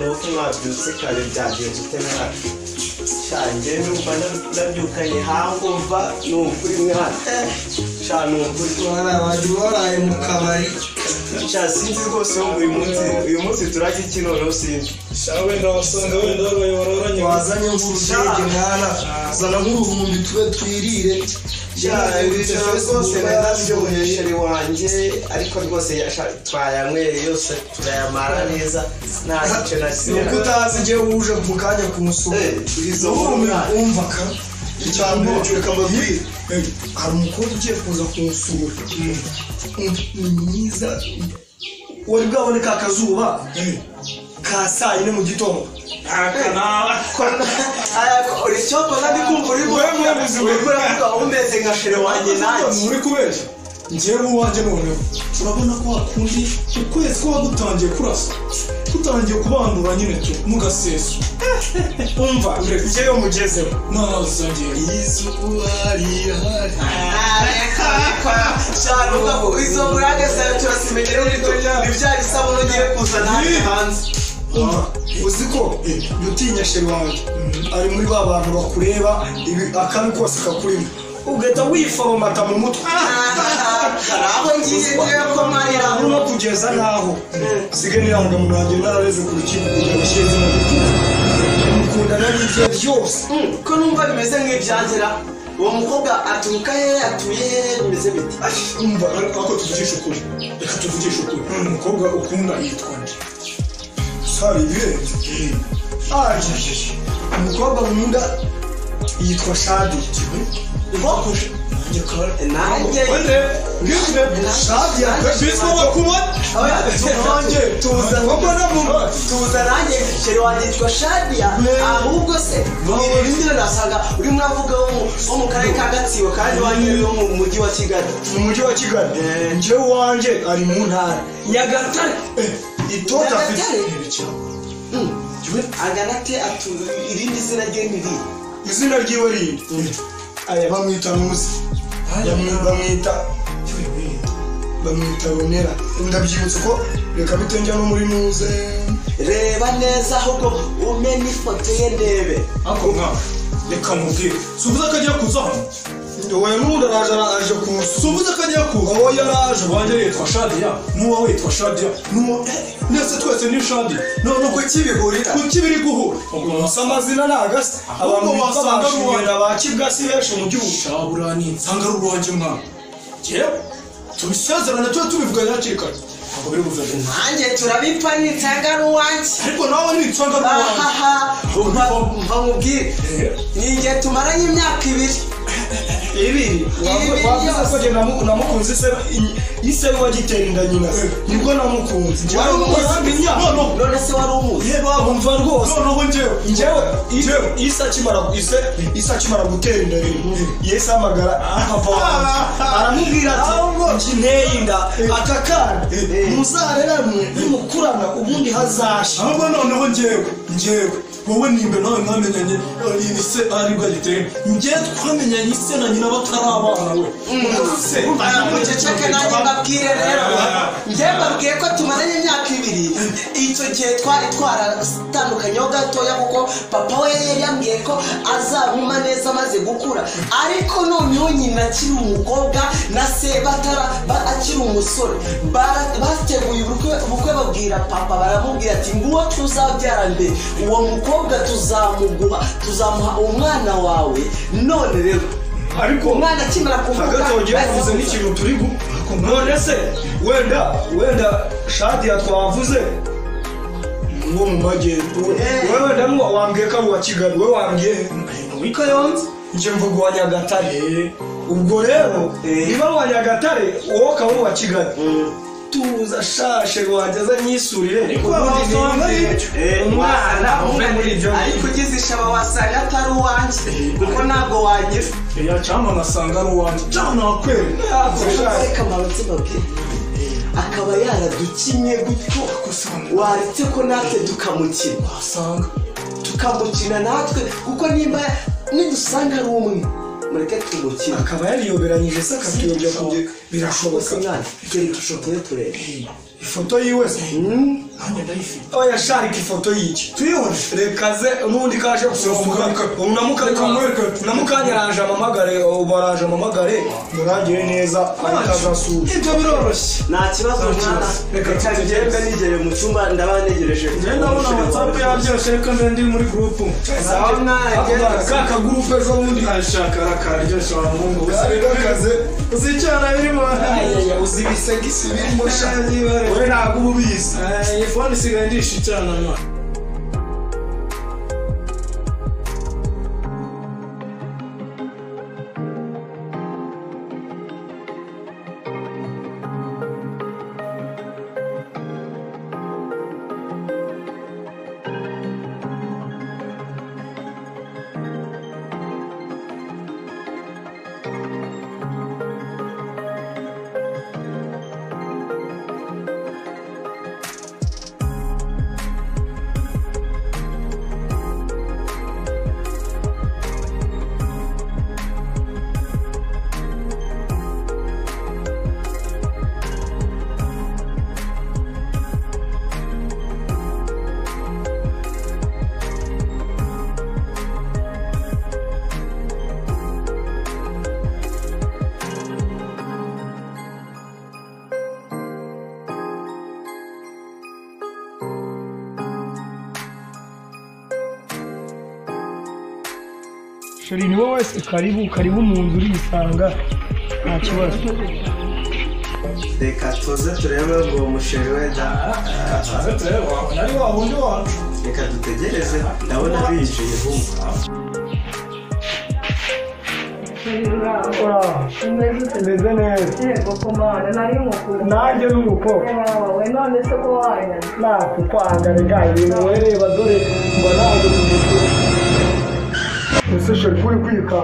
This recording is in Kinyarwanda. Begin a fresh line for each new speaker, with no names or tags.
Noneho ko mwabyutse kare, byagenze ute mwana? Sha, njye numva ndabyukanye hangumva ni ukuri mwana. Sha, ni ukuri.
Waraye waraye mu kabari.
Sha, sinzi rwose wo uyu munsi turajya iki noneho, sinzi.
Sha, wenda wasanga wenda waraye wararanye.
Wazanye nk'urudege mwana, zana nk'uruhumbi tube twirire.
Sha, iri joro rwose nararyoheye chéri wanjye, ariko rwose twayanyweye yose turayamara neza, nta gice na
Ni
kimwe.
uko utazi igihe uje mu kanya kumusura.
Izo mwana.
Umva ka, icya mbere cyo reka mbabwire, hari umukobwa ugiye kuza kumusura, ni mwiza. Wari bwabone ka kazuba ka saa 4 mu gitondo?
Icyokoza ndi kumva uri uravuga umeze nka chéri wanjye nanjye.
Muri kubeshya, njyewe uwanjye noneho urabona ko hakundi ukwezi kuba gutangiye kurasa, gutangiye kubandura nyine tu mu gaseso.
Umva, njyewe mugezeho
naza ngewe.
Izuba rirahari.
Cyane uvuga izo burage zawe turasimenyera, ni bya bisabune ugiye kuzana hano hanze.
Umva, uzi ko utinya chéri wanjye ari muri ba bantu bakureba ibi akabi kose kakurimo ugahita wiforomata mu mutwe.
Hari aho ngiye ngewe ko marira.
No kugeza n'aho nsigaye n'irangamuntu yanjye narareze ku rukiko kugira ngo ashyire izina rye, mukundana n'ibye byose.
Ko numva bimeze nk'ibyagera, uwo mukobwa aturuka hehe, atuye hehe, bimeze bite?
Umva.
Ariko tuvugishe ukuri, reka tuvugishe ukuri, umukobwa ukunda yitwa nde?
Sari ibirenze ajejeje, umukobwa nkunda yitwa Shadi.
Nanjye kare.
Nanjye.
Wende ngizwe.
Shadi.
Biswa bakubona. Nanjye.
Tuza, tuza, nanjye chéri wanjye yitwa Shadia. Ahubwo se irindi nasanga urimo uravuga wo mu karere ka Gatsibo, kandi wanjye ari wo mu mujyi wa Kigali.
Mu mujyi wa Kigali? Njyewe uwanjye ari mu ntara Nyagatare, itoto afite.
Nyagatare? Angana ate? Irindi zina rye ni irihe?
Izina ryiwe rindi aya bamwita Nuzi, bamwita Ronera, ndabyibutse ko reka bite no muri Nuze.
Reba neza ahubwo ume n'ifoto ye ndebe.
Ariko mwana, reka mubwire, si uvuze ko agiye kuza hano?
Oya, n'ubundi araje, araje kuza.
Si uvuze ko agiye kuza?
Oya, yaraje.
Uwanjye yitwa Shadia, n'uwawe yitwa Shadia, n'uwo ndetse twese ni Shadia none.
Kuki bihurira?
Kuki biri guhura?
Gusa amazina ni agasa abantu
Ahubwo
bitwa
wasanga
ba Shimena, ba Kibwa si benshi mu gihugu.
Shabura ni nsanga ari uwanjye mwana, yewe tubisezerane, tube tubivuganye hakiri kare, ntabwo biri buve.
Nanjye turabipfa nitsanga ari uwanjye.
Ariko nawe nitsanga ari uwanjye.
Ahaha, umva nkubwire, ni igihe tumaranye imyaka 2.
2?
2
Wavuze ko
yose.
njye namukunze ise wagitera inda nyina, nibwo namukunze njyewe.
Wari umuzi?
Murambi imyaka.
Noneho
None se wari umuzi?
Umva rwose.
Noneho njyewe
Njyewe ise akimara gutera inda rero, yahise ahamagara papa wanjye, aramubwira ati: "Nteye inda aka kana, muzareranwe, nimukurana ubundi hazasha."
Ahubwo noneho njyewe wowe nimba nawe mwamenyanye ise aribwo agiteye, njyewe twamenyanye ise na nyina batari abana we se.
Muceceke nanjye mbabwire rero. Njye mbabwiye ko tumaranye imyaka 2. Icyo gihe twari twaratandukanyeho gatoya, kuko papa we yari yambwiye ko azamuma neza amaze gukura. Ariko noneho nyina akiri umukobwa na se batara akiri umusore, bateguye ubukwe, babwira papa, baramubwira ati: "Nguwo tuzabyara mbere, uwo mukobwa tuzamuguha, tuzamuha umwana wawe." None rero
Ariko
umwana akimara kuvuka
hagati aho ugiye
bahise
kuvuze n'ikintu turi gu none se wenda Shadiya twavuze wo mu majyepfo, wowe wenda wambwiye ko ari uwa Kigali, wowe wambwiye
Muri Kayonza.
Njye mvuga uwa Nyagatare. Ubwo rero niba ari uwa Nyagatare, wowe ukaba uri uwa Kigali, tuza shashe wanjye aza nyisurire.
Ariko
ubundi
wasanga ari ibyo.
Umwana uve muri ibyo.
Ariko ugize ishaba wasanga atari uwanjye, kuko ntabwo wagira.
Ya, cyangwa ngasanga ari uwanjye cyangwa nakwera.
Reka mbanze mbabwire, akaba yaradukinye gutyo, waretse ko natwe tukamukina?
Wasanga.
Tukamukina natwe, kuko nimba nidusanga ari umwe, mureke tumukine.
Akaba yariyoberanyije se, akatuyobya kujya, birashoboka.
Gusa mwana, kereka ifoto ye turebe.
Ifoto yiwe se?
Nanjye ndayifite.
Oya sharika ifoto y'iki
Tuyibone.
Reka ze n'undi kaje gusura unamukanya araje amamagare ubaraje amamagare murangire neza akazasura.
Ibyo biroroshye.
Nta kibazo mwana.
Reka
reka ngende nigere mu cyumba ndabanegereje.
Njye ndabona WhatsApp yaryoshye reka mbe ndi muri group.
Sawa mwana.
Ka group ejo bundi
Ashaka arakaryoshye wa muhungu.
Kari
Uzicyana birimo.
Uzi ibisegisi birimo sha. Wowe ntabwo uba ubizi.
Iyi phone isigaye ndisha icyana mwana.
Sheri ni wowe wese karibu karibu mu nzu urisanga nta kibazo.
Reka tuze turebe ngo musheri wenda.
Tuze turebe nari wa wundi wacu.
Reka dutegereze ndabona binjiye vuba.
Meze neza.
Yego komana nari mukuru.
Nanjye nuko.
Wowe none se ko wanya?
Nakukwanga rega ibintu wereba dore mba naje kugusura. Ese sheri kuri kwika.